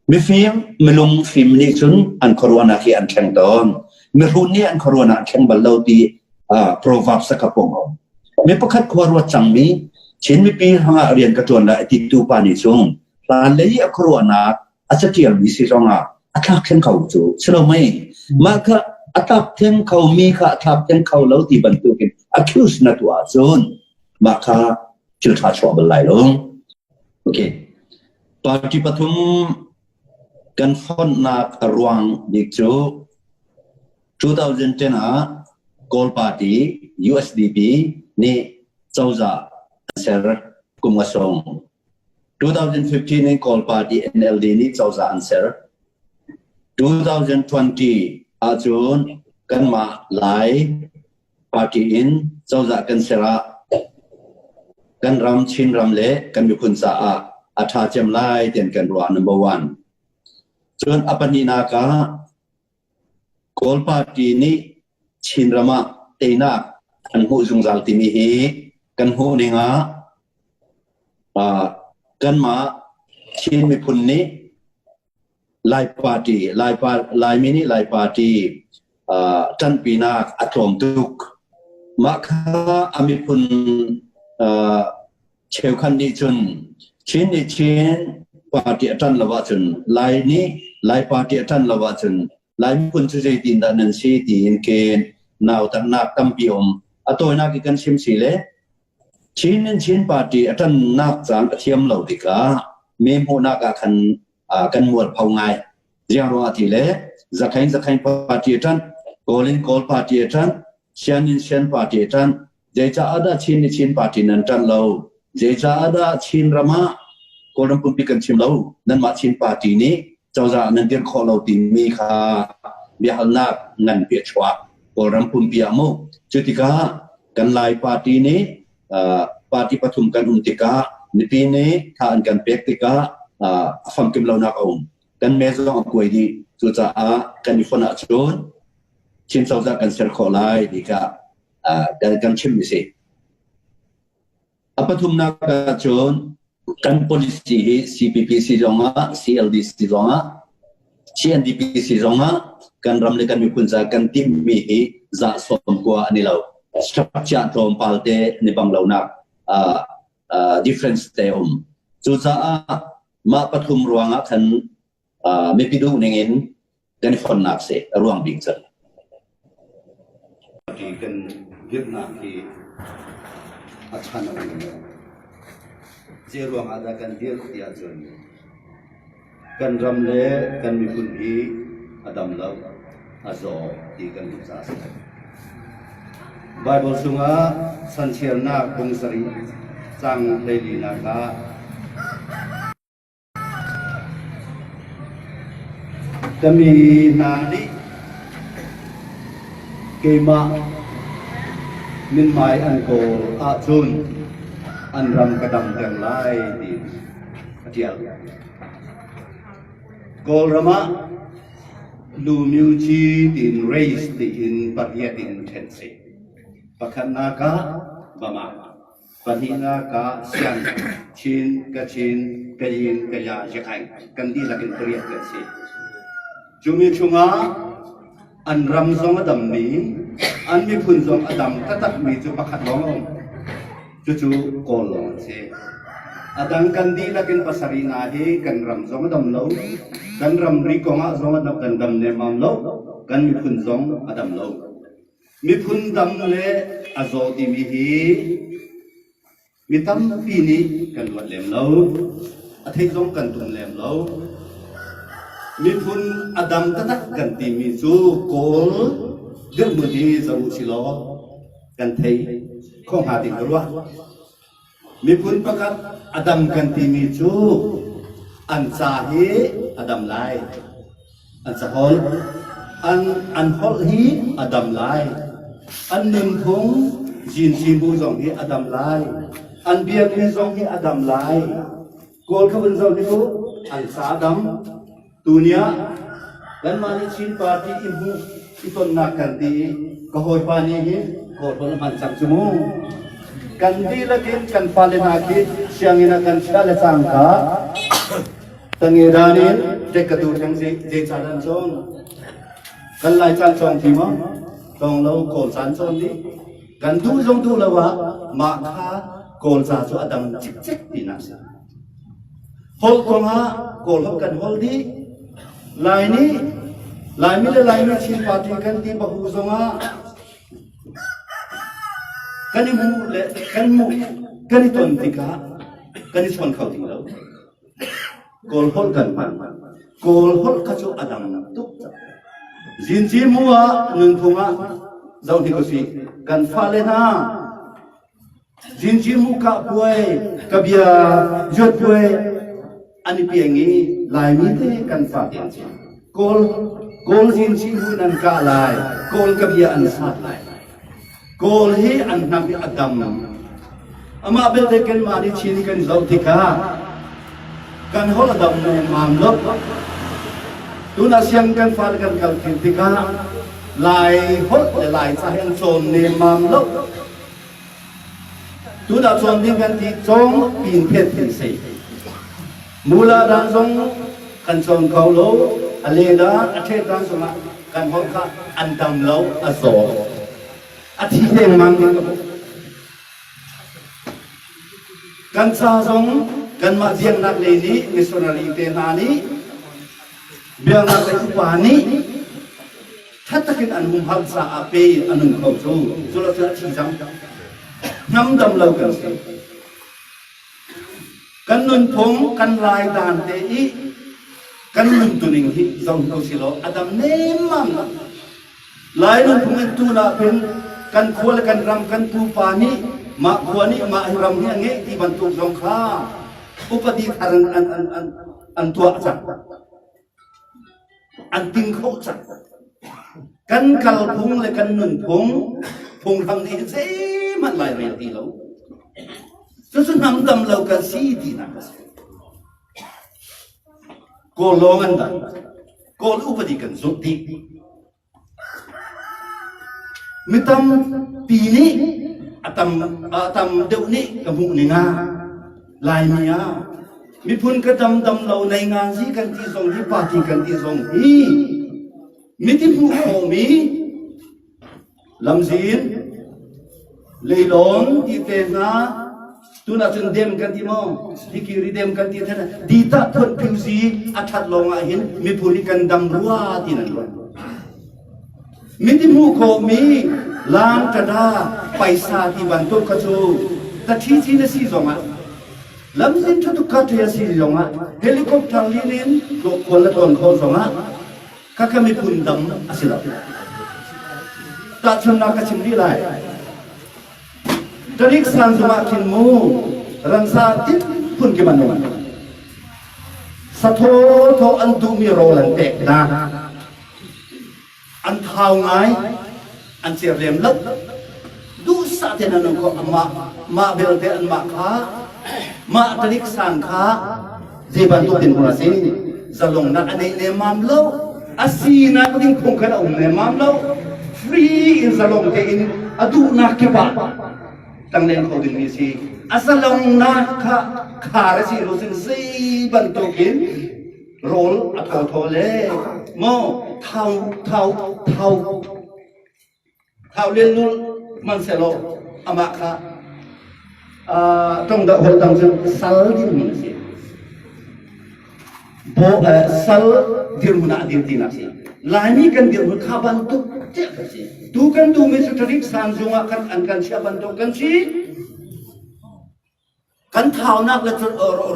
Mifim, milung fim nih cun an khuaruahnak hi an thleng tawn. Mihrut nih an khuaruahnak an thleng bal lo ti proverbs a ka pong om. Mi pakhat khua ruat cangmi Chin mipi hrangah rian ka ṭuan lai ti tu pa nih cun hlan lei a khuaruahnak a catialmi si zongah a thlak theng kho cu si lo mei mah kha a tlak theng kho mi kha a thlak theng kho lo ti bantukin accuse na tuah ahcun mah kha thil ṭha chuah bal lai lo. Okay. Party pathum kan fonhnak a ruang bik cu 2010 ah Kawl Party USDP nih cozah an ser kum a sung. 2015 in Kawl Party NLD nih cozah an ser. 2020 ahcun kanmah Lai party in cozah kan ser ah kan ram Chinram le kan miphun caah a ṭha cem lai tian kan ruah number one. Cun a pahnihnak ah Kawl party nih Chinram ah teinak an hmuh zungzal timi hi kan hmuh ning ah kanmah Chin miphun nih Lai party, Lai pa, Laimi nih Lai party ṭanpinak a tlawm tuk. Mah kha a miphun cheukhat nih cun Chin nih Chin party a ṭan lo ahcun Lai nih Lai party a ṭan lo ahcun Lai miphun cu zeitin dah nan si tiin ken nautatnak tampi um. A tawinak i kan chim si le Chin in Chin party a ṭannak caan a thiam lo tikah me hmuhnak ah khan kan mualpho ngai. Ziang ruangah ti le Zakhain Zakhain party a ṭanh, Kawl in Kawl party a ṭanh, Sian in Sian party a ṭanh. Zeicah dah Chin nih Chin party nan ṭanh lo? Zeicah dah Chin ram ah Kawlram pumpi kan chim lo? Nanmah Chin party nih cozah nan dir khawh lo timi kha biahalnak nganpi a chuak. Kawlram pumpi ah mu. Cu tikah kan Lai party nih party pathum kan um tikah mipi nih tha an kan pek tikah a famkim lonak a um. Kan me zong a kuai dih. Cucaah kan i fonh ahcun Chin cozah kan ser khawh lai ti kha kan chim mi si. A pathumnak ahcun kan policy hi CPP si zongah CLD si zongah CNDP si zongah kan ram le kan miphun ca kan timhmi hi za sawm kua an i lo. Structure tlawmpal te ni bang lonak difference te um. Cucaah mah pathum ruangah khan mipi duh ning in kan i fonnak si a ruang bik cu. Kan dirhnak hi a chan a um lo. Zei ruang ah dah kan dirh ti ahcun kan ram le kan miphun hi a dam lo, a zaw ti kan duh caah a si. Baibal chungah chanchiarnak bung sarih cang 14 ah Ka mi hna nih keimah mithmai an kawl ahcun an ram ka damter lai ti a ṭial. Kawlram ah Lumyuci tiin race tiin pariat in ṭhen si. Pakhatnak ah Bama. Pahnihnak ah Sian, Chin, Kachin, Kayin, Kaya, Yakhaing kan dihlak in pariat kan si. Cumi chungah an ram zong a dammi, an miphun zong a dam taktakmi cu pakhat lawng a um. Cucu Kawl lawng an si. A dang kan dihlak in pasarih hna hi kan ram zong a dam lo, kan ramri kongah zong a kan dam nemmam lo, kan miphun zong a dam lo. Miphun dam le a zaw timi hi mi tampi nih kan ruat lem lo. A theih zong kan tum lem lo. Miphun a dam taktak kan timi cu Kawl dirhmun hi zoh u silaw kan thei kho hnga ding ka ruah. Miphun pakhat a dam kan timi cu an ca hi a dam lai. An caholh, an, an holh hi a dam lai. An nunphung zinsibu zong hi a dam lai. An biakmi zong hi a dam lai. Kawl kha vun zoh hnik u, an ca a dam. Tuni ah kanmah nih Chin Party i hmuh i tonnak kan ti i ka hawipa nih hin Kawlholh a hman cang cu mu. Kan dihlak in kan fale hna khi sianginn ah kan chiah le cangka. Tangedan in ṭekkatu theng zei ca dah an cawn? Kan Lai caan cawng ti maw? Cawng lo Kawl caan cawn dih. Kan duh zong duh lo ah mah kha Kawl ca cu a dang cikcek tinak si. Holh kong ah Kawl holh kan holh dih. Lai nih Laimi le Laimi Chin party kan ti bahu zong ah kan i hmuh le kan hmuh kan i ton tikah kan i chawn kho ti lo. Kawl holh kan hman. Kawl holh kha cu a dang tuk cang. Zinci mu ah nunphung ah zoh hnik usih. Kan fale hna zinci mu kah puai, ka bia zuat puai an i piang i Laimi te kan fa te an si. Kawl Kawl zinci mu in an kah lai, Kawl ka bia an sat lai. Kawl hi an hnam hi a dam. Amah belte kanmah nih Chin kan zoh tikah kan holh a dam nemmam lo. Tunah siang kan fale kan kal thin tikah Lai holh le Lai ca hi an cawn nemmam lo. Tunah cawn ding kan ti cawng pin phet pin si. Mula dan zong kan cawn kho lo, a le dan, a ṭhet dan zongah kan holh kha an dam lo, a zaw. A thi dengmang ding ka hmuh. Kan ca zong kanmah biaknak lei nih missionary te hna nih biaknak lei upa nih ṭha takin an humhalh caah pe a nung kho cu cu lo cu a thi cang. Hnam dam lo kan si. Kan nunphung kan lai dan te i kan nuntuning hi zoh ko si law a dam nemmam lo. Lai nunphung in tun ah khin kan khua le kan ram kan pupa nih mah khua nih mah hi ram hi a ngeih ti bantuk zong kha upadi thar an, an, an, an, an tuah cang. An ting kho cang. Kan kalphung le kan nunphung phunghram nih hin zeihmanh lai rel ti lo. Cucu hnam dam lo kan si tinak a si. Kawl lawng an dang. Kawl upadi kan zulh dih. Mi tampi nih a tam a tam deuh nih ka hmuh ning ah Laimi ah miphun ka dam dam lo nei ngan zi kan ti zong hi party kan ti zong hi miti hmuh khawhmi Lamzin, leilawn ti te hna, tunah cun dem kan ti maw? Hikiri dem kan ti thena. Dita phun phiusi a that lawng ah hin miphun hi kan dam rua ti nan ruat. Miti hmuh khawhmi lang tada paisa ti bantuk kha cu ta thi chi na si zong ah lamzin thatuk kha ṭhe a si zong ah helicopter lin in khual na tlawn kho zong ah Khakha miphun dam a si lo. Tahchunhnak ka chim rih lai. Talik sang zungah khin mu ramsa tin phun kim an um. Sathaw thaw an duhmi rawl an pek hna. An thau ngai, an cer lem lo. Duhsah tein an um kho amah mah belte anmah kha mah talik sang kha zei bantuk dinhmun a si zalongnak a neih nemmam lo a sinak ding phung khan a um nemmam lo free in zalong tein a duhnak kip ah tanglen kho dingmi a si a zalongnak kha khar a si lo cun zei bantukin rawl a thaw thaw le maw thau thau thau Thau lelnul hmanhsehlaw amah kha tong dah holh dang cu sal dirhmun a si. Bo sal dirhmun ah a dir tinak si. Laimi kan dirhmun kha bantuk ciah kan si. Tu kan duhmi cu Tarik Sanzung ah kan an kan chiah bantuk kan si. Kan thaunak le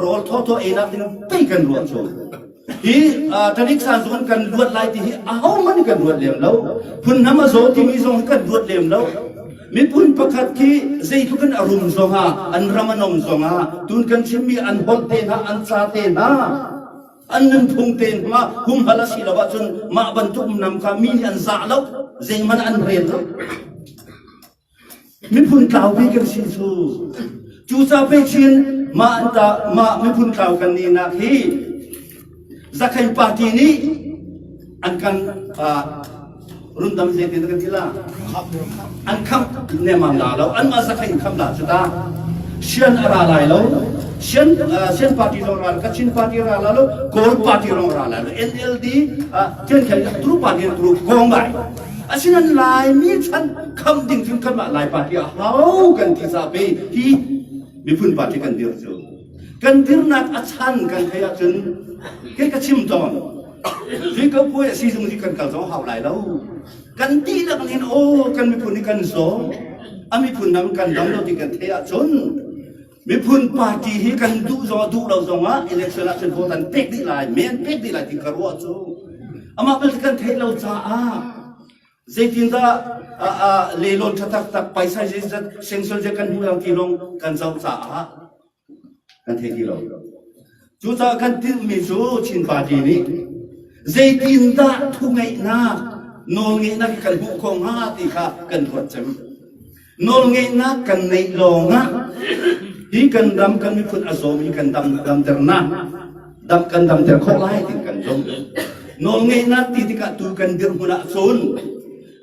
rawl thawthaw einak ding pei kan ruah cu. Hi Tarik Sanzung kan luat lai ti hi ahohmanh kan ruat lem lo. Phun hnam a zaw timi zong kan ruat lem lo. Miphun pakhat khi zeitluk in a rum zongah, an ram a nong zongah, tun kan chimmi an holh te hna, an ca te hna, an nunphung te hna humhal a si lo ahcun mah bantuk nam kha mi nih an zah lo, zeihmanh an rel lo. Miphun tlaupi kan si cu. Cucaah pei chin mah an ta mah miphun tlau kan nih nak hi Zakhain party nih an kan rundam zeitin kan ti la an kham nemam la lo an mah zakhain kham la cu ta sian a ra lai lo. Shan Shan party zong ral Kachin party ra la lo Kawl party rong ra la lo NLD tian khan tru party tru kong bai asinan Laimi chan kham ding cun kanmah Lai party a hau kan ti ca pe hi miphun party kan dir cu kan dirnak a chan kan thei ahcun ke ka chim tawn hi ko puai a sizung hi kan kal zong hau lai lo kan dihlak nin aw kan miphun hi kan zaw a miphun dang kan dam lo ti kan thei ahcun miphun party hi kan duh zong duh lo zong ah election ah cun vote an pek dih lai men pek dih lai ti ka ruah cu amah belte kan theih lo caah zeitindah lelawn ṭha taktak paisa zeizat sengsual je kan hmuh lang ti lawng kan zoh caah kan thei ti lo. Cucaah kan tinhmi cu Chin Party nih zeitindah thu ngeihnak, nawlngeihnak kan hmuh khawh hnga ti kha kan ruat cem. Nawlngeihnak kan neih lawngah hi kan ram kan miphun a zawmi kan dam damternak dam kan damter khawh lai ti kan zumh. Nawlngeihnak ti tikah tu kan dirhmun ah cun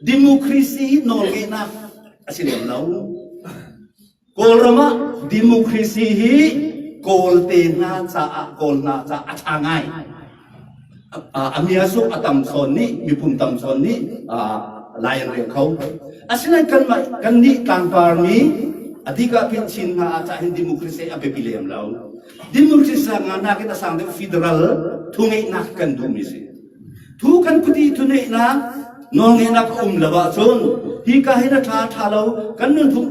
democracy nawlngeihnak a si lem lo. Kawlram ah democracy hi Kawlte hna caah Kawl hna caah a ṭha ngai. A miasuk a tam sawn nih miphun tam sawn nih lai an rel kho. Asinain kanmah kannih tlangpar mi a bik ah khin Chin hna ah cah hin democracy a biapi lem lo. Democracy nga nakin a sang deuh federal thungeihnak kan duhmi si. Thu kan kuti thuneihnak nawlngeihnak a um lo ahcun hika hin a ṭha ṭha lo kan nunphung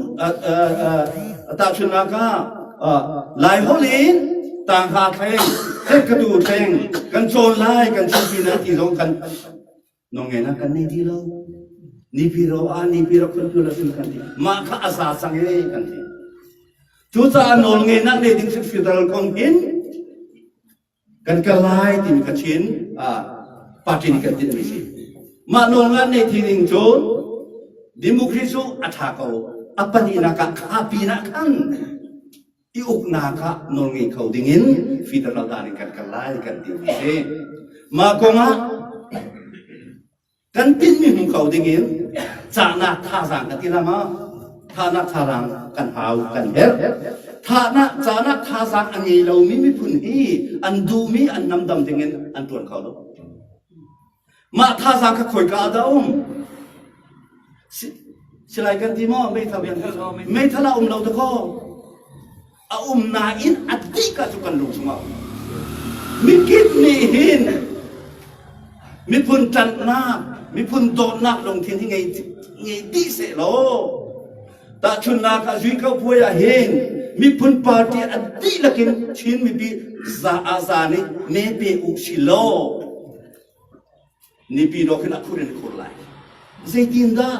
tahchunhnak ah Laiholh in tangha thleng katu thleng kan cawn lai kan chimpi na ti zong kan nawlngeihnak kan nei ti lo nipi ro a nipi ro khun tu la sun kan ti mah kha a za cang e kan ti cucaah nawlngeihnak nei ding federal kong hin Kan kal lai timi kha Chin party nih kan tinhmi si. Mah nawl ngan nei thi ning cu democracy cu a ṭha ko. A pahnihnak ah kha pinah khan i uknak ah nawl ngei kho dingin federal dan in kan kal lai kan timi si. Mah kongah Kan tinhmi hmu kho dingin cahnak thazaang ka ti la ma? Thahnak thazaang kan hau, kan herh. Thahnak cahnak thazaang a ngei lomi miphun hi an duhmi an namdam dingin an ṭuan kho lo. Mah thazaang kha khoika ah dah um? Silai kan ti maw? Meithal kan meithal a um lo dakaw. A um nain a dih ka cu kan lung chungah um. Mikip nih hin miphun ṭanhnak, miphun dawtnak lungthin hi ngei ngei dih seh law tahchunhnak ah Zui Ko Puai ah hin miphun party a dihlak in Chin mipi za a za nih me pe u si law nipi dawh khin a khur in khur lai. Zeitindah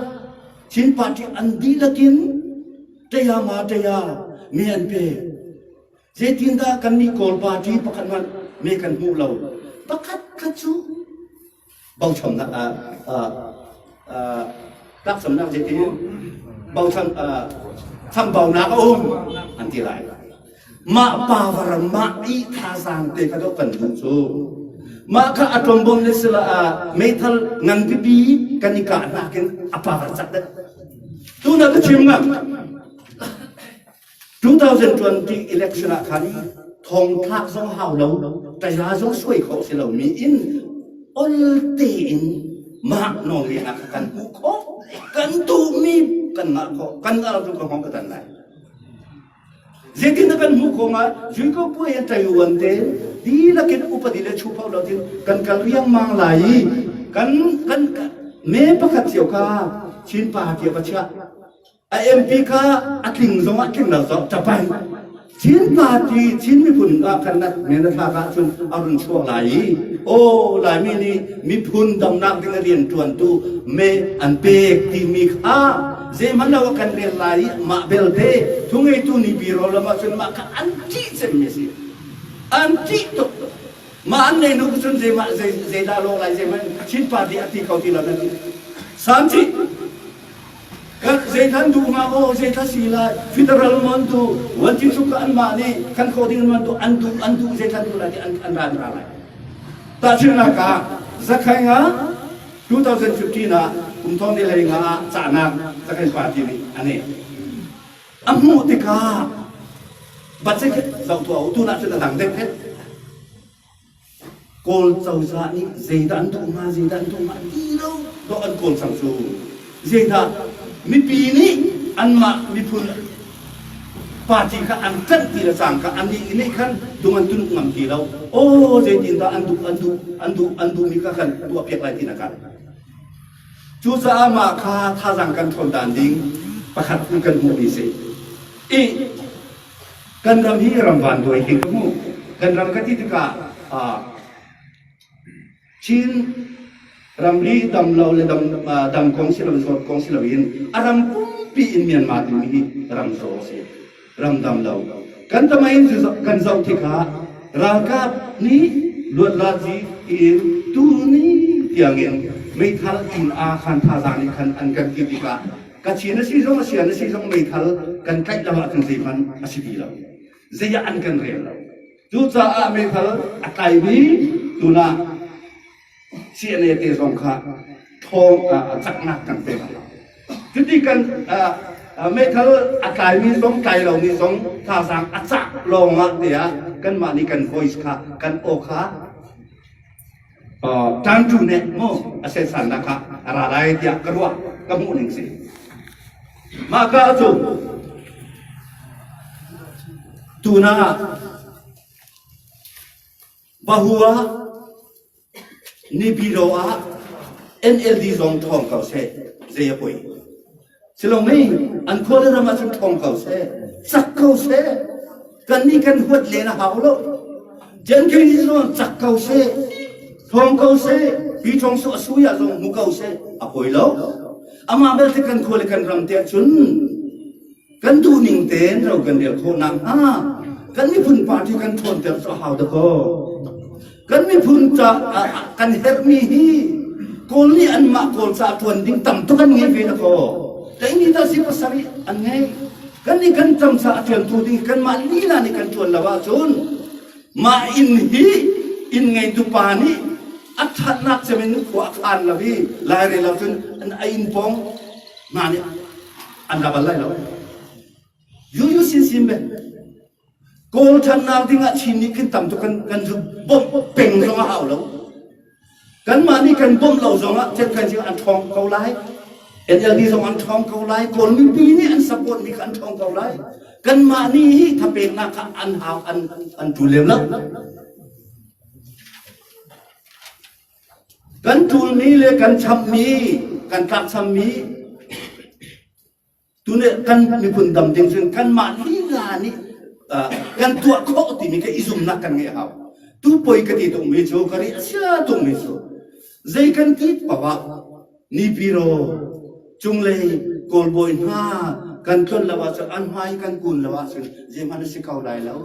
Chin party an dihlak in ṭaya ma ṭaya me an pe. Zeitindah kannih Kawl party pakhat hmanh me kan hmuh lo. Pakhat khat cu bochannak tlakcamnak zeitin bochan chambaunak a um an ti lai. Mah power mah i thazaang te kha dawh kan duh cu. Mah kha atom bomb le sila ah meithal ngan pipi kan i kah nakin a power cak deuh. Tuna ka chim ngam. 2020 election ah khan thongthlak zong hau lo, taya zong suai khawh si lomi in ol tein mah nawlngeihnak kha kan hmuh khawh. Kan duhmi kan ngah khawh. Kan ngah lo cu ka hong ka tan lai. Zeitin kan hmuh khawh nga Zuiko puai an Taiwan te dihlak in upadi le chuphau lo tin kan kal riangmang lai i kan kan me pakhat cio kha Chin pa tia pa chia a MP kha a tling zong ah tling lo zong tapai Chin party Chin miphun ah kan nat men a thlak ahcun a run chuak lai i aw Laimi nih miphun damnak ding a rian ṭuantu me an pek timi kha zeihmanh lo kan rel lai i mah belte thungeitu nih biro lam ahcun mah kha an ṭih cemmi a si an ṭih tuk mah an nei nu cun zeimah zeidah lawh lai zeihmanh Chin party a ti kho ti lo nan ti sanci Zeitan duh hnga aw zeithla si lai federal mon tu wanti suk ka anmah nih kan khawh ding an duh an duh an duh zeithla duh lai ti an an ran ra lai tahchunhnak ah Zakhaing ah 2015 ah kum thong ni hlei nga ah cahnak Zakhaing party nih a nei a hmuh tikah budget. Zoh tuah u, tunah cun a dang deuh phet. Kawl cozah nih zeidah an duh hnga, zeidah an duh hnga ti lo dawh an kawl cang cu. Zeidah mipi nih anmah miphun party kha an ṭanh ti le cangka annih nih khan dung an tunuk ngam ti lo. Aw zeitindah an duh an duh an duh an duhmi kha kan tuahpiak lai ti na kan. Cucaah mah kha thazaang kan ṭhawn dan ding pakhat in kan hmuhmi si. I kan ram hi ram vanduai hi ka hmuh. Kan ram ka ti tikah Chin ramri dam lo le dam, dam kong si lo zawt kong si loin a ram pumpi in Myanmar timi hi ram zaw a si. Ram dam lo. Kan tamain kan zoh tikah ralkap nih luatlazi in tuni tiangin meithal inn aa khan thazaang nih khan an kan ti tikah Kachin a si zong a sian a si zong meithal kan tlaih lo ahcun zeihmanh a si ti lo. Zei ah an kan rel lo. Cucaah meithal a tlaimi tunah CNA te zong kha thawng caknak kan pek a hau. Cuti kan meithal a tlaimi zong tlai lomi zong thazaang a cah lawngah tiah kanmah nih kan voice kha kan aw kha ṭanṭu nih mu a sensannak kha a ra lai tiah ka ruah ka hmuh ning si. Mah ka cu tuna Bahua Nipiro ah NLD zong ṭhawng ko seh zei a poi. Silong mei an khua le ram ahcun ṭhawng ko seh cak ko seh kannih kan huat len a hau lo. Jenkins zong cak ko seh ṭhawng ko seh hi ṭhawng su a sui ah zong hmu ko seh a poi lo. Amah belte kan khua le kan ram te ahcun kan duhning tein ro kan rel khawh nakhnga kan miphun party kan ṭhawnter cu a hau dakaw. Kan miphun ca kan herhmi hi Kawl nih anmah Kawl ca ṭuan ding tam tuk an ngei ve dakaw. Tleini ta si pasarih an ngei. Kan nih kan ram ca a ṭuantu ding kanmah lila nih kan ṭuan lo ahcun mah inn hi inn ngeitu pa nih a ṭhatnak cem in khua a khaan lo i lairel ahcun an a inn pawng hna nih an ra bal lai lo. Yu yu sin sin be. Kawl ṭhannak ding ah Chin nih khin tam tuk kan kan bawmh peng zong a hau lo. Kanmah nih kan bawmh lo zong ah kan an ṭhawng ko lai. NLD zong an ṭhawng ko lai. Kawl mipi nih an support mi kha an ṭhawng ko lai. Kanmah nih hi thapeknak kha an hau an an ṭul lem lo. Kan ṭulmi le kan chammi, kan tlakchammi tuni kan miphun dam ding cun kanmah lila nih kan tuah khawh timi ka i zumnak kan ngeih hau. Tu poi ka ti tungmi cu ka ri a sia tungmi cu zei kan ti paoh ah nipiro cunglei kawlbawi hna kan tlon lo ahcun an hmai kan kun lo ahcun zeihmanh a si kho lai lo.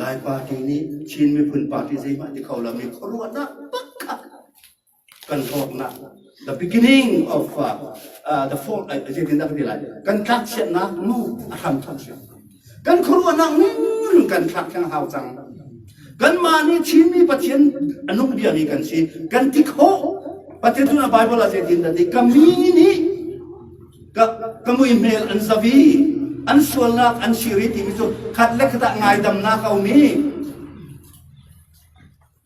Lai party nih Chin miphun party zeihmanh ti kho lomi khuaruahnak pakhat kan hlawknak the beginning of uh, uh, the fall uh, zeitindah ka ti lai kan tlakchiatnak nu a hram thawk si kan khuaruahnak ning kan thlak theng hau cang kanmah nih Chinmi Pathian a nung biami kan si kan ti khawh Pathian tu na Bible ah zeitindah ti ka mi nih ka ka muihmel an zavi an sualnak an siri timi cu khat le khat ah ngaidamnak a um i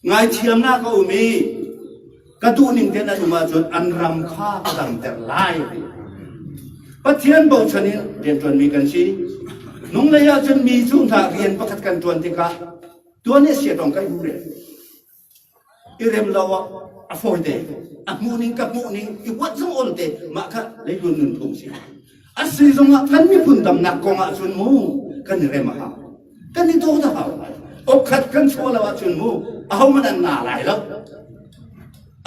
ngaithiamnak a um i ka duhning tein an um ahcun an ram kha ka damter lai Pathian bochan in rianṭuanmi kan si nung lei ahcun mi cu hna rian pakhat kan ṭuan tikah tuan i siatong kai hu re i rem lo ah a fawi te a hmuh ning ka hmuh ning i huat zong ol te mah kha leilun nunphung si a si zong ah kan miphun damnak kong ah cun mu kan i rem a hau kan i dawt a hau okhat kan chuah lo ahcun mu aho man an na lai lo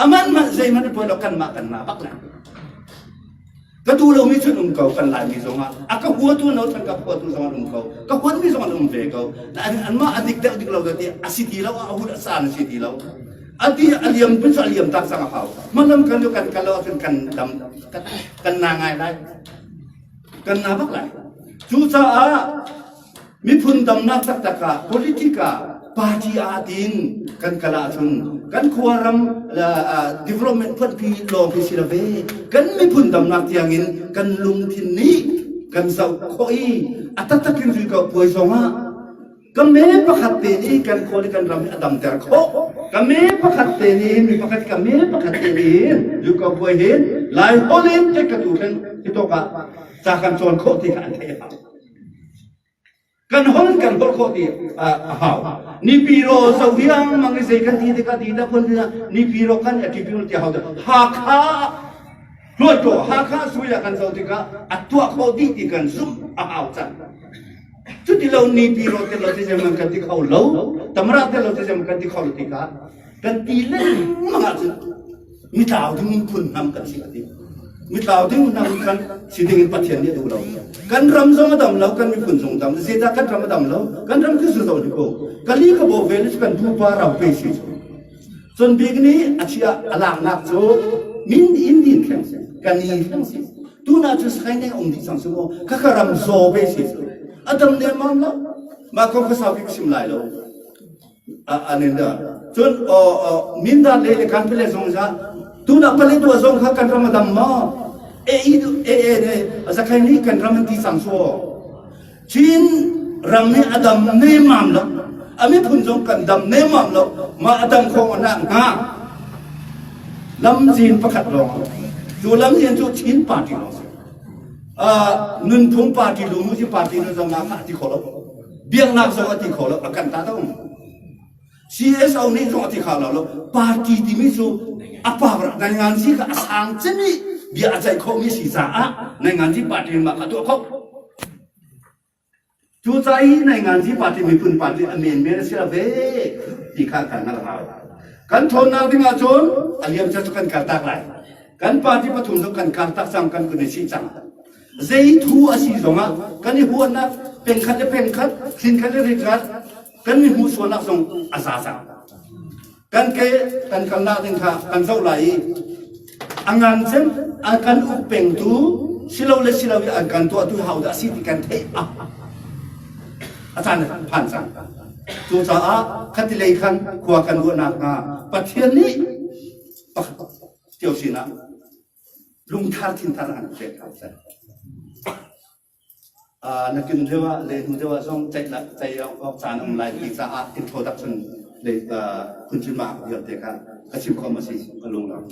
aman man zeihmanh a poi lo kanmah kan na bak lai Ka duh lomi cu an um ko kan Laimi zongah a ka huatu no than ka huatu zong an um ko ka huatmi zong an um ve ko anmah a dik deuh dik lo ti a si ti lo a hun a san a si ti lo a ti a liam pun cu a liam tak cang a hau hmalam kan kan kal lo ahcun kan dam kan na ngai lai kan na bak lai cucaah Miphun damnak taktak ah politic ah party ah tiin kan kal ahcun kan khuaram development phuanpi lawng hi si lo ve. Kan miphun damnak tiangin kan lungthin nih kan zoh khawh i a taktak in rui ko puai zongah. Ka me pakhat te nih kan khua le kan ram hi a damter khawh. Ka me pakhat te nih mi pakhat ka me pakhat te nih lu ka buai hin Lai holh in ka tu thleng hi tawk ah ca kan cawn khawh ti kha an theih a hau. Kan holh kan holh khawh ti a hau. Nipi ro zo hiang mang i zei kan ti tikah ti dah phun nipi ro kan a ti ti hau Hakha Hluattaw Hakha suya kan zoh tikah a tuah khawh dih ti kan zumh a hau cang. Cuti lo nipi ro te lo ti zeman kan ti kho lo, tamra te lo ti zeman kan ti kho lo tikah kan ti lengmang ahcun mitlau ding in phun hnam kan si a ti. Mitlau ding hnam kan si ding in Pathian nih a duh lo. Kan ram zong a dam lo, kan miphun zong dam. Zeicah kan ram a dam lo? Kan ram khi zu zo ni ko. Kali ka bo ve kan pupa ram pe si cu. Cun bik nih a chia a laknak cu min in din thleng si, kan i thleng si. Tuna cu sai ne um dih cang si mu. Khakha ram zaw ve si cu. A dam ne mam lo. Mah kong kha sau bik sim lai lo. Anin da. Cun mindat le le kan pele zong za tuna pale tua zong kha kan ram a dam ma. E i e e ne zakhai ni kan ram an ti sang so. Chin ram nih a dam nemmam lo. A miphun zong kan dam nemmam lo. Mah a dam khawh nak hnga lamzin pakhat lawng. Cu lamzin cu Chin party lawng si. Nunphung party lumuzi party nu zong kha a ti kho lo. Biaknak zong a ti kho lo. A kan ta to. CSO nih zong a ti kho lo lo. Party timi cu a power nai ngan si kha a sang cemi bia a ceih khawhmi si caah nai ngan si party mah kha tuah kho. Cu ca i nai ngan si party miphun party a men men a si ve ti kha kan hngalh hau. Kan ṭhawnnak ding ahcun a liam cu kan kal tak lai. Kan party pathum zong kan kal tak cang kan kun i sih cang. Zei thu a si zongah kan i huatnak pengkhat le pengkhat, hrinkhat le hrinkhat kan i hmuhsualnak zong a za cang. Kan ke kan kalnak ding kha kan zoh lai i a ngan cem a kan uk pengtu silo le silo i an kan tuahtu hau dah si ti kan theih a a caan phan cang. Cucaah khati lei khan khua kan ruahnak hnga Pathian nih pakhat cio sinah lungthar thinthar an pek hna seh. Na kin deuh ah le hnu deuh ah zong ceih la ceih awk caan um lai ti caah introduction le phunchim mah vialte kha ka chim khawm a si ka lung lam.